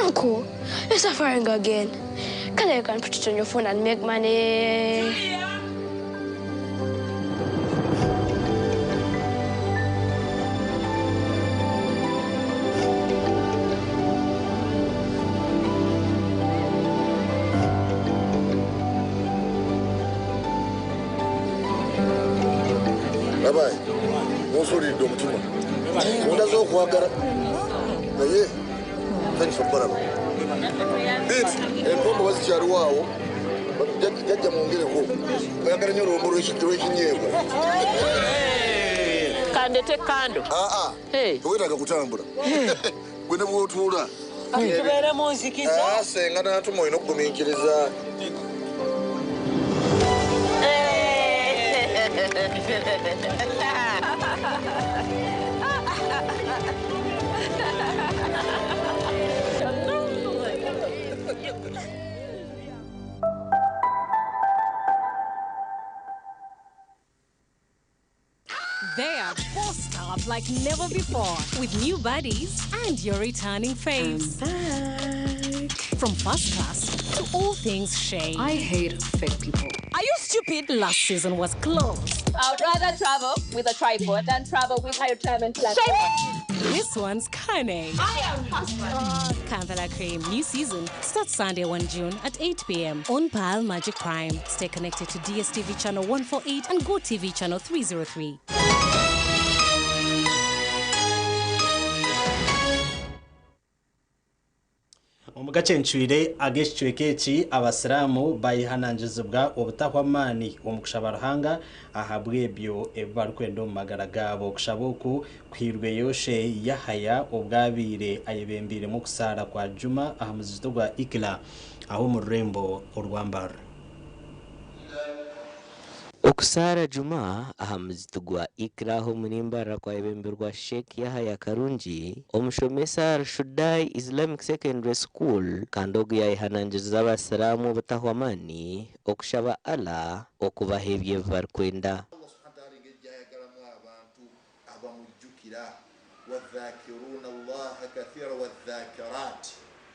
Uncle, you're suffering again. Can you can put it on your phone and make money? Babayi, munsuulidde omutima. Munda z'okwagala. Naye tanyisa okubalaba. Biitu, empombo bazikyaliwo awo. Jjajja mwongereko. Oyagala nnyo olwombo lw'ekinyeebwa. Kandete kando. Aa, tewetaaga kutambula. Gwe ne bw'otuula. Tubeere mu nzikiza. Ah, ssenga n'atuma olina okugumiikiriza. They are bossed up like never before with new buddies and your returning faves. From first class to all things shade. I hate fake people. Are you stupid? Last season was close. I'd rather travel with a tripod than travel with a retirement plan. This one's cunning. I am husband. Kampala Cream, new season starts Sunday 1 June at 8 p.m. on Pearl Magic Prime. Stay connected to DSTV channel 148 and GoTV channel 303. Omu gacencwire ag'ekicweka eki abasiraamu bayihanangizibwa obutahwa amaani omu kushaba Ruhanga ahabw'ebyo ebi barikwenda omu magara gaabo. Okushaba oku kuhairweyo Sheikh Yahaya obwabaire ayebembeiremu okusaara kwa Juma aha muzigiti gwa Ikla aho omu rurembo orwa Mbarara. Okusaara Juma aha muzigiti gwa Ikra aho omuri Mbarara kwayebemberwa Sheikh Yahaya Karungi, omushomesa ahari Shudai Islamic Secondary School kandi ogu yayehanangiriza abasiraamu obutahwa amaani okushaba Allah okubaha ebyo ebi barikwenda. Abamujjukira wadhakiruna Allaha kathira wadhakirat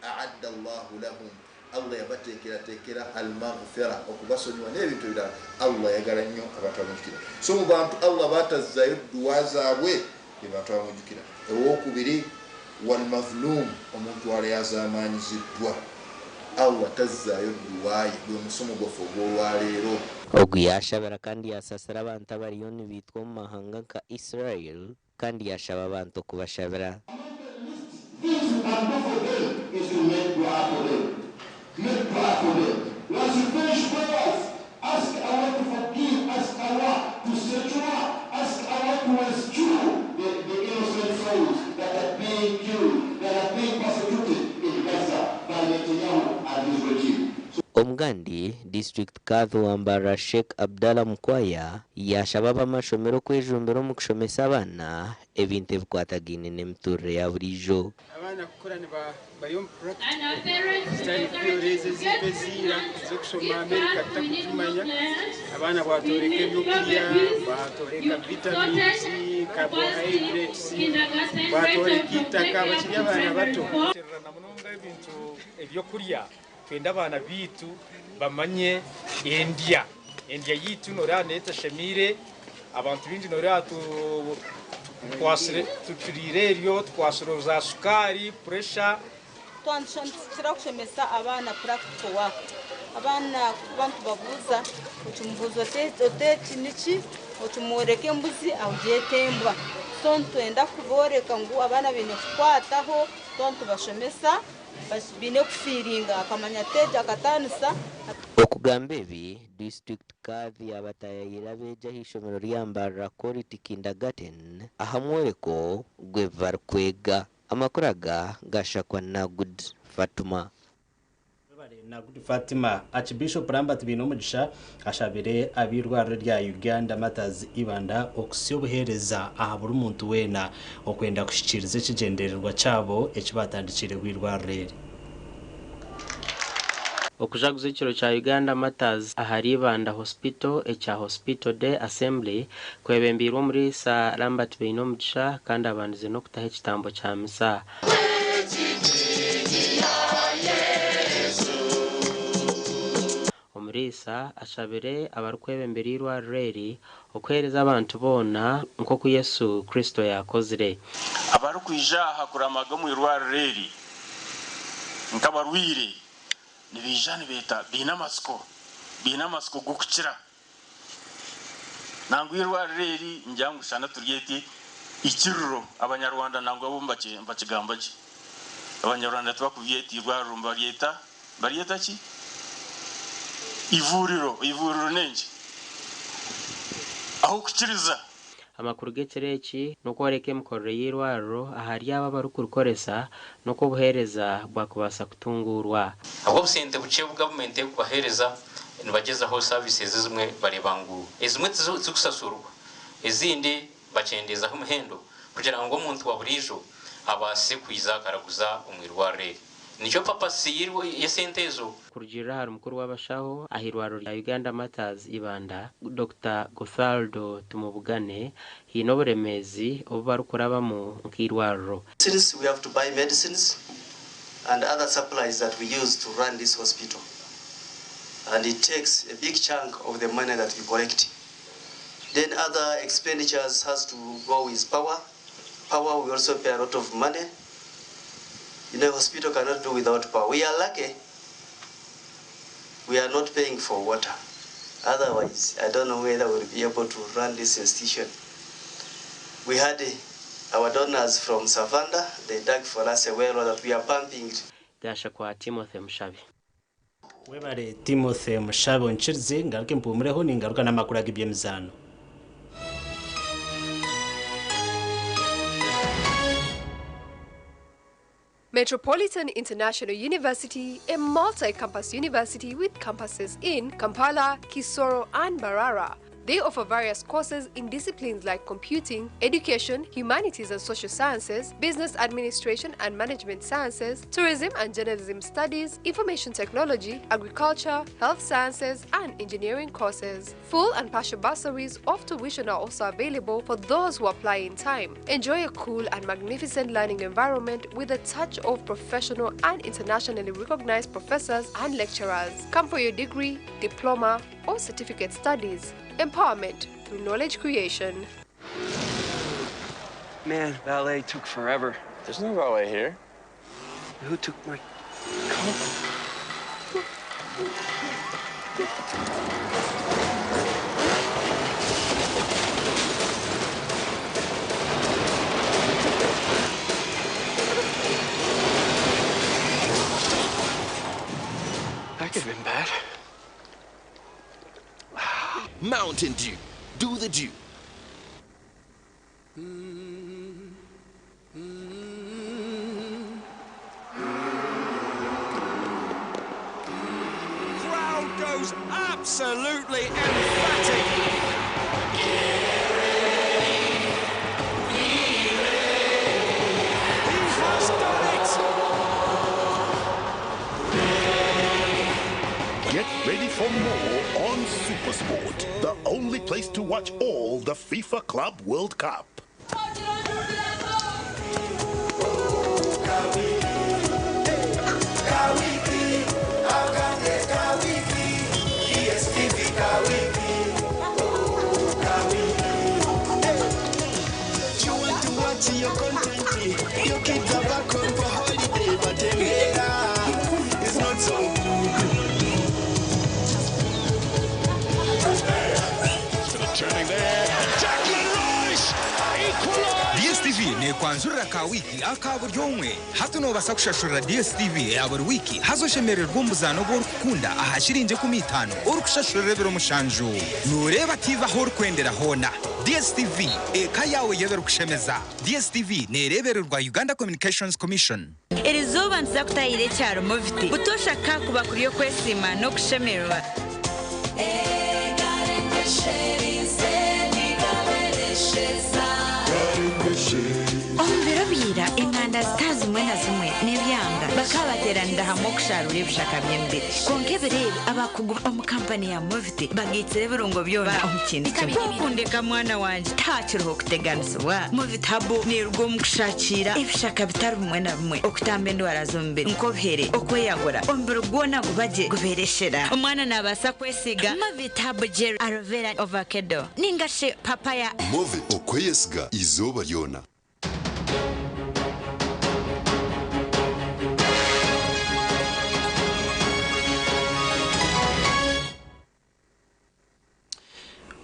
a'adda Allahu lahum, Allah yabateekerateekera al-maghfira, okubasonyiwa n'ebintu ebirala. Allah ayagala nnyo abantu abamujjukira. So mu bantu Allah baatazzayo dduwa zaabwe be bantu abamujjukira. Owokubiri walmazlum, omuntu alyazaamaanyiziddwa, Allah tazzaayo dduwa ye. Gwe musomo gwaffe ogw'olwaleero. Ogu yashabira kandi yasasira abantu abariyo nibiitwa omu mahanga nka Israel kandi yashaba abantu okubashabira. Is to make dua for them. Make dua for them. Once you finish prayers, ask Allah to forgive, ask Allah to secure, ask Allah to rescue the innocent souls that are being killed, that are being persecuted in Gaza by Netanyahu and his regime. Omu Agandi, Disiturikiti Kadhi wa Mbarara Sheikh Abdallah Mukwaya yaashaba ab'amashomero kwejumbira omu kushomesa abaana ebintu ebikwatagaine n'emiturire ya buriijo. Abaana kukura bari omu practical zitari theory ezo ezitwa eziira ez'okushoma America tutakugimanya. Abaana bwatworeka ebyokurya, bwatworeka vitamins, carbohydrates, bwatworeka eitaka bakiri abaana bato. Na munonga ebintu ebyokurya twenda abaana baitu bamanye endya. Endya yaitu noreeba neyo etashemiire, abantu baingi noreeba tuturiire eryo, tukwasire za sukaari, puresha. Twandikira kushomesa abaana practical work. Abaana kuba nitubabuuza, okimubuuza oti eki niki, okimworeka embuzi agyeta embwa. So nitwenda kubooreka ngu abaana baine kukwataho, twaba nitubashomesa baine kufiiringa akamanya ati egi akataanisa. Okugamba ebi, Disiturikiti Kadhi yaabataayaayira abeegi aha ishomero rya Mbarara Quality Kindergarten aha mworeko gw'ebi barikwega. Amakuru aga gashakwa Nagud Fatuma. Nagud Fatima, Archbishop Lambert Bainomugisha ashabire ab'eirwariro rya Uganda Martyrs Ibanda okusya obuheereza aha buri muntu weena okwenda kuhikiiriza ekigyendererwa kyabo eki batandikiireho eirwariro eri. Okujaguza ekiro kya Uganda Martyrs ahari Ibanda Hospital ekya Hospital Day Assembly kwebembeirwe Omuriisa Lambert Bainomugisha kandi abandize n'okutaho ekitambo kya misa. Omuriisa ashabire abarikwebembera eirwariro eri okuheereza abantu boona nk'oku Yesu Kristo yaakozire. Abarikwija aha kuramaga omu irwariro eri nk'abarwaire nibaija nibeeta baine amatsiko, baine amatsiko g'okukira. Nangwa eirwariro eri ningira ngu shana turyete ikiriro, Abanyarwanda nangwa bo nibakigamba gye. Abanyarwanda tibakuryeta irwariro nibaryeta, nibaryeta ki? Ivuriro, ivuriro n'enki? Ah'okukiriza. Amakuru g'ekiro eki n'okworeka emikorere y'eirwariro ahari abo abarikurikoresa n'oku obuheereza bwakubaasa kutunguurwa. Ahabw'obusente bukye obu gavumenti erikubaheereza, nibagyezaho services ezimwe bareeba ngu ezimwe tizikusasurwa, ezindi bakyendeezaho omuhendo kugira ngu omuntu wa buriijo abaase kwija akaraguza omu irwariro eri. Nikyo purpose y'esente ezo. Kurugiirira ahari mukuru w'abashaho aha irwariro rya Uganda Martyrs Ibanda, Dokita Gothaldo Tumubugane, haine oburemeezi obu barikurabamu nk'eirwariro. Since we have to buy medicines and other supplies that we use to run this hospital and it takes a big chunk of the money that we collect. Then other expenditures has to go with power. Power we also pay a lot of money. Hospital cannot do without power. We are lucky we are not paying for water. Otherwise, I don't know whether we'll be able to run this institution. We had our donors from Savannah. They dug for us a well that we are pumping. Gashakwa Timothy Mushabe. Webare Timothy Mushabe, onkirize ngaruke mpumureho ningaruka n'amakuru ag'eby'emizaano. Metropolitan International University, a multi-campus university with campuses in Kampala, Kisoro, and Mbarara. They offer various courses in disciplines like computing, education, humanities and social sciences, business administration and management sciences, tourism and journalism studies, information technology, agriculture, health sciences, and engineering courses. Full and partial bursaries of tuition are also available for those who apply in time. Enjoy a cool and magnificent learning environment with a touch of professional and internationally recognized professors and lecturers. Come for your degree, diploma, or certificate studies. Empowerment through knowledge creation. Man, valet took forever. There's no valet here. Who took my car? That could have been bad. Mountain Dew. Do the dew. Absolutely emphatic. He has done it! Get ready for more on Supersport, the only place to watch all the FIFA Club World Cup. You want to watch your content, your kids are back home for holiday, but Emera is not so good. Turning there, Declan Rice equalised. Dstv nekwanjurira ka wiki aka buri omwe hati nobasa kushashurira dstv eya buri wiki haza oshemererwa omuzaano ogu orikukunda aha shiringi 50 orikushashurira ebiro 7 noreeba tv ahu orikwendera hoona. Dstv, eka yawe y'ebirikushemeza. Dstv nereebererwa Uganda Communications Commission. Erizooba nituza kutahira ekyaro Moviti. Butoosha kakuba kuri okwesiima n'okushemererwa. Omu biro bya ira, enganda zitari zimwe na zimwe n'ebyanga bakaba bateeranira hamwe okusharura ebishaka by'emibiri. Kwonka ebiro ebi, abakugu omu kampani ya Moviti bagaitsire ebirungo byona omu kintu kimwe. Kwokundeka mwana wangye, tihakiriho kuteganisibwa. Moviti Herbal neeruga omu kushakiira ebishaka bitari bimwe na bimwe okutamba endwara z'omubiri nk'obuhere, okweyagura, omubiri gwona guba gye gubeera eshera. Omwana naabaasa kwesiiga Moviti Herbal Gel, Aloe Vera, Ovakedo ninga shi Papaya. Movit okweyesiga izooba ryona.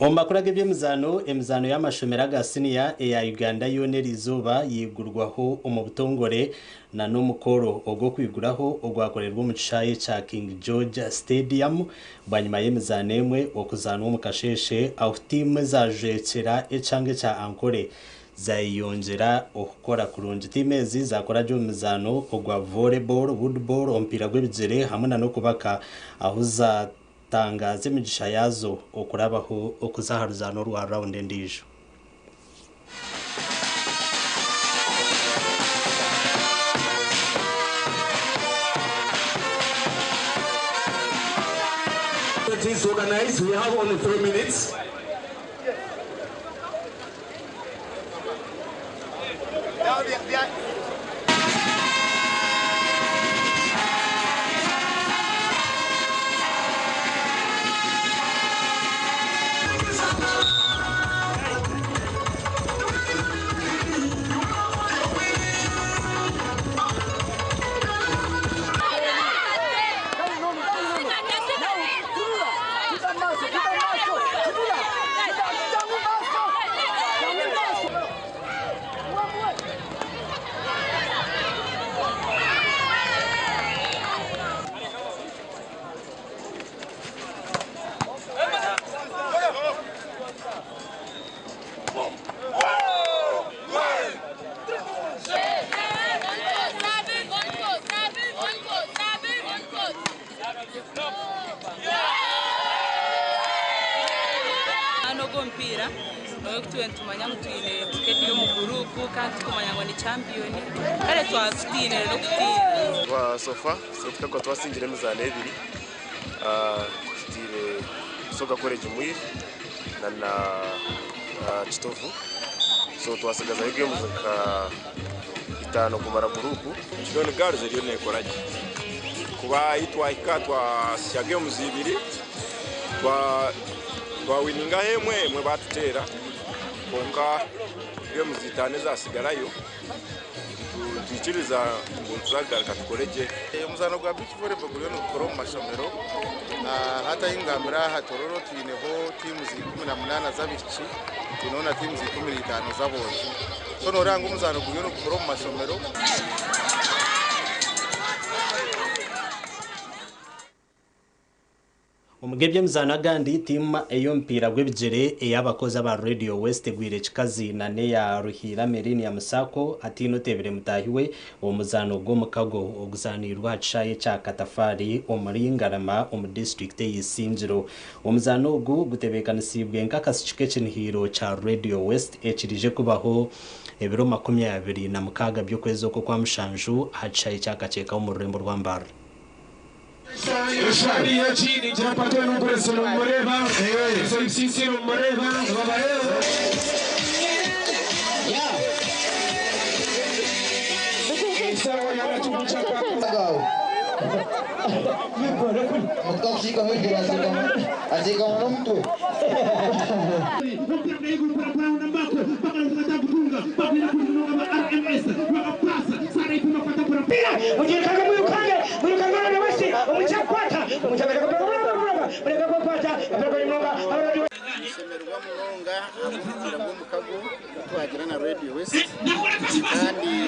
Omu makuru ag'eby'emizaano, emizaano y'amashomero aga siniya eya Uganda yoona eriizooba yigurwaho omu butongore na n'omukoro ogw'okwiguraho ogwakorerwa omu kishaayi kya King George Stadium bwanyima y'emizaano emwe okuzaanwa omu kasheeshe ahu tiimu ezajwekyera ekyanga ekya Ankole zayeyongyera okukora kurungi. Tiimu ezi zakora gye omu mizaano ogwa volleyball, woodball, omupiira gw'ebigyere hamwe na n'okubaka ahu zatangaza emigisha yaazo okurabaho okuza aha ruzaano rwa rawundi endiijo. It is organized. We have only 3 minutes. Hano ogw'omupiira nowe nitumanya ngu twine Bukedi omu gurupu kandi tukumanya ngu ni champion kare twatutiinire n'okutiina. Twa sofa tukaba twasingire emizaano ebiri, tutiire Busoga College Mwiri na Kitovu, so twasigazayo games nka 5 kumara gurupu. Kidoni Girls eriyo nekora gye kuba ahi twahika twasya games 2 twawiningaho emwe, emwe batuteera, kwonka games 5 ezasigarayo twikiriza ngu nituzagaruka tukore gye. Omuzaano gwa beach volleyball guriyo nigukora omu mashomero. Hati ahi ngambira aha Tororo twineho tiimu 18 z'abaishiki, twineho na tiimu 15 z'aboojo. So noreeba ngu omuzaano guriyo nigukora omu mashomero. Omuge by'emizaano agandi, tiimu ey'omupiira gw'ebigyere ey'abakozi aba Radio West egwire ekikazi na n'eya Ruhiira Millennium Sacco hataine oteebire mutaahi we omu muzaano gw'omukago oguzaaniirwe aha kishaayi ekya Katafaari omuri Ngarama omu disiturikiti ey'Isingiro. Omuzaano ogu gutebeekanisiibwe nk'akasiki k'ekinihiiro kya Radio West ekirije kubaho ebiro 26 by'okwezi oku Okwamushanju aha kishaayi kya Kakyeka omu rurembo rwa Mbarara. Nishemererwa munonga ahabw'omupiira gw'omukago ogu twagira na Radio West kandi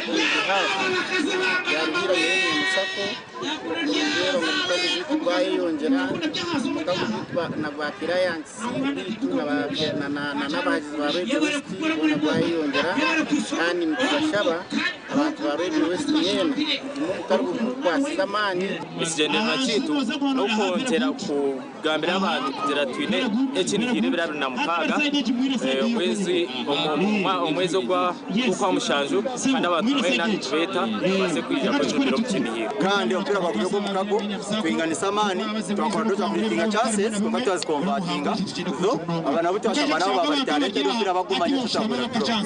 on behalf ya Ruhiira Millennium Sacco nindeeba ngu omukago gwaitu gwayeyongyera, omukago gwaitu na gwa clients baitu na n'abahagizi ba Radio West gwona gwayeyongyera kandi nitubashaba abantu ba Radio West mwena mugume omukago gukwasize amaani. Ekigyendererwa kyaitu n'okwongyera kugambira abantu kugira twine ekinihire ebiro 26 omwezi ogwa Mukaaga kandi abantu mwena nitubeeta baze kwija kwejumbira omu kinihiro. Kandi omupiira gwagumye ogw'omukago, twinganisa amaani, twakora twakucreatinga chances kwonka twaziconvertinga, though aba nabo twashamba nabo baba talented, omupiira bagumanya tutagura draw.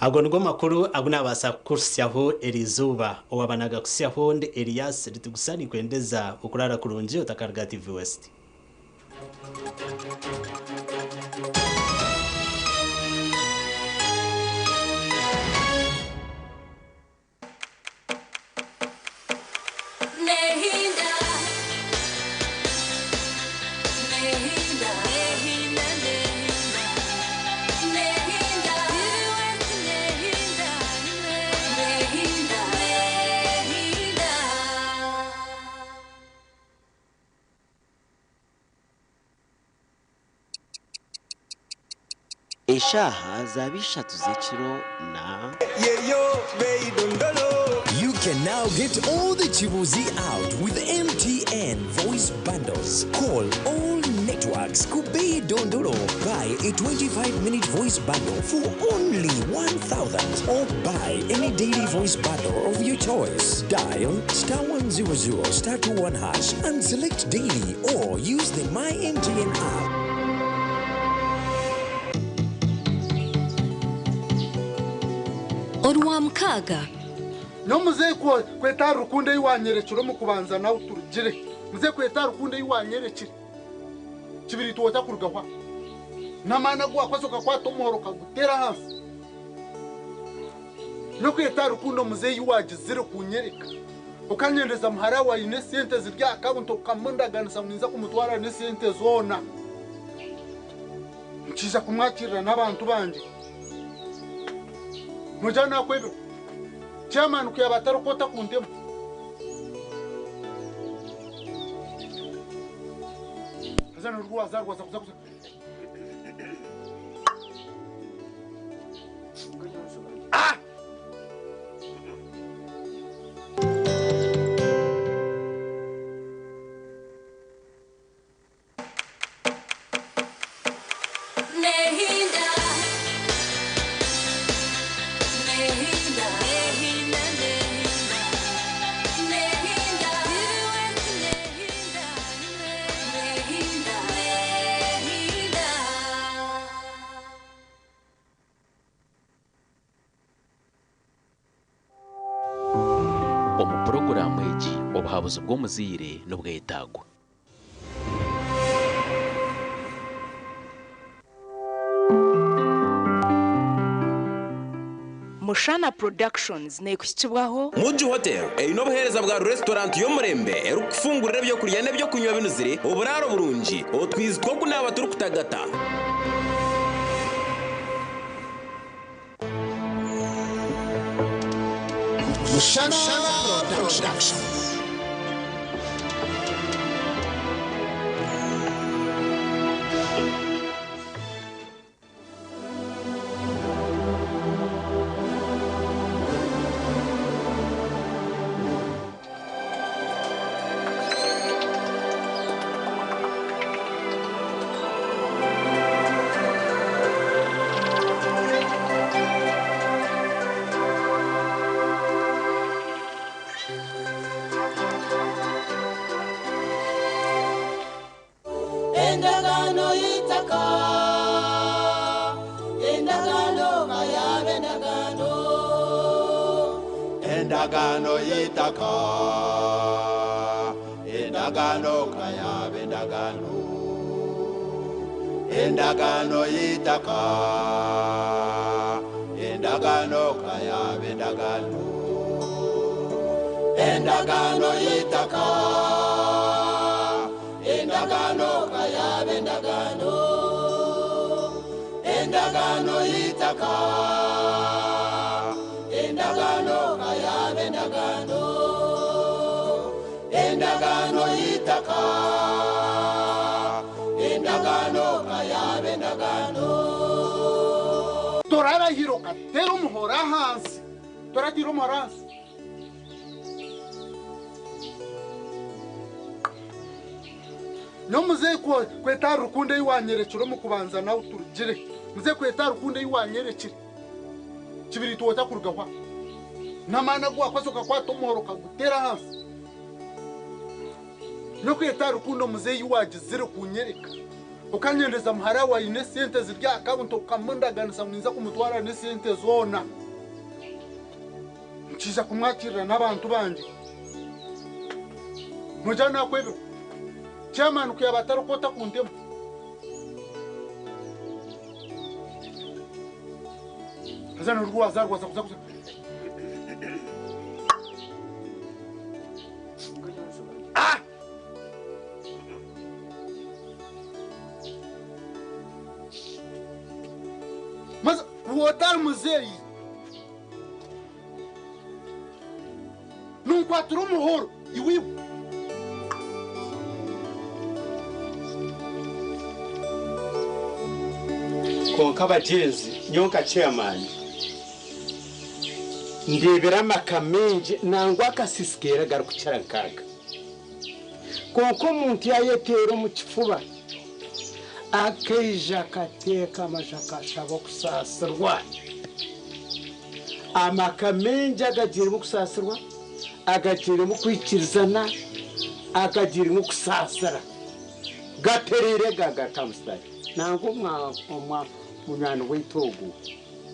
Ago nigo makuru agu nabaasa kukusyaho eriizooba. Owabanaga kusyaho ndi Elias Ritugusa, nikwendeza okurara kurungi otakaruga TV West. Nehinda, Nehinda, Nehinda, Nehinda, Nehinda, Nehinda, Nehinda. Eshaaha zaba 3 z'ekiro na You can now get all the Chibuzi out with MTN voice bundles. Call all networks. Kubei Dondolo. Buy a 25-minute voice bundle for only 1,000 or buy any daily voice bundle of your choice. Dial *100 *21# and select daily or use the My MTN app. Orwamukaaga. Nomuzeyi kwetara rukundo eyiwanyerekire omu kubanza nawe turugire muzeyi, kwetara rukundo eyiwanyerekire kibiri tuwota kurugahwa n'amaani agu wakoze ukakwata omuhoro ukagutera hansi nokwetara rukundo muzeyi wagizire kunyereka ukanyendeza muhara waine sente ziri aha akawunti, ukamundaganisa ninza kumutwara n'esente zoona nkiija kumwakirira n'abantu bangye. Noja nakwebirwa chairman kuyaba atarikota kuntema. Haza nurwaza rwaza kuza kuza. Ah! Nehinda, Nehinda, Nehinda, Nehinda, Nehinda, Nehinda, Nehinda. Omu puroguraamu egi, obuhabuzi bw'omuzaire n'obwetagwa. Mushana Productions neekuhikibwaho Muji Hotel eine obuheereza bwa restaurant y'omurembe erikufungurira ebyokurya n'ebyokunywa binuzire, oburaaro burungi, otwizi tw'okunaaba turikutagata. Rushana Productions. Endagaano y'eitaka, endagaano kayaaba endagaano. Endagaano y'eitaka, endagaano kayaaba endagaano. Endagaano y'eitaka, endagaano kayaaba endagaano. Endagaano y'eitaka, endagaano kayaaba endagaano. Endagaano y'eitaka, endagaano kayaaba endagaano. Endagaano y'eitaka, endagaano kayaaba endagaano. Torarahira okatera omuhoro ahansi, toratira omuhoro ahansi. Nyomuzeeyi kweta rukundo ei wanyerekire omu kubanza nawe turugire. Muzeeyi kweta rukundo ei wanyerekire kibiri tuwota kurugaho n'amaani agu wakwasa okakwata omuhoro okagutera ahansi. Nyokweta rukundo muzeeyi wagizire kunyereka okanyendeza muhara waine sente ziri aha akawunti okamundaganisa ngu ninza kumutwara n'esente zoona, nkiija kumwakirira n'abantu bangye. Noija nakwebirwa chairman kuyaba atarikukota kuntema. Haza nirwo waza kuza kuza. Ah! Mas wotari muzeeyi nunkwatira omuhoro iwiwe. Konka bagyenzi, nyowe nka chairman ndebera amaka maingi nangwa akasisikeera garikukira nkaaga, konka omuntu yayeteera omu kifuba akaija akateeka amaju akashaba okusaasirwa, amaka maingi agagiiremu okusaasirwa, agagiiremu okwikirizana, agagiiremu okusaasira, gatereire gagaruka aha musitaari. Nangwa omwa munywani waitu ogu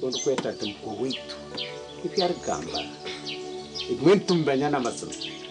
orikweta nti mukuru waitu, ebi arikugamba ebimwe nitumumanya n'amazima.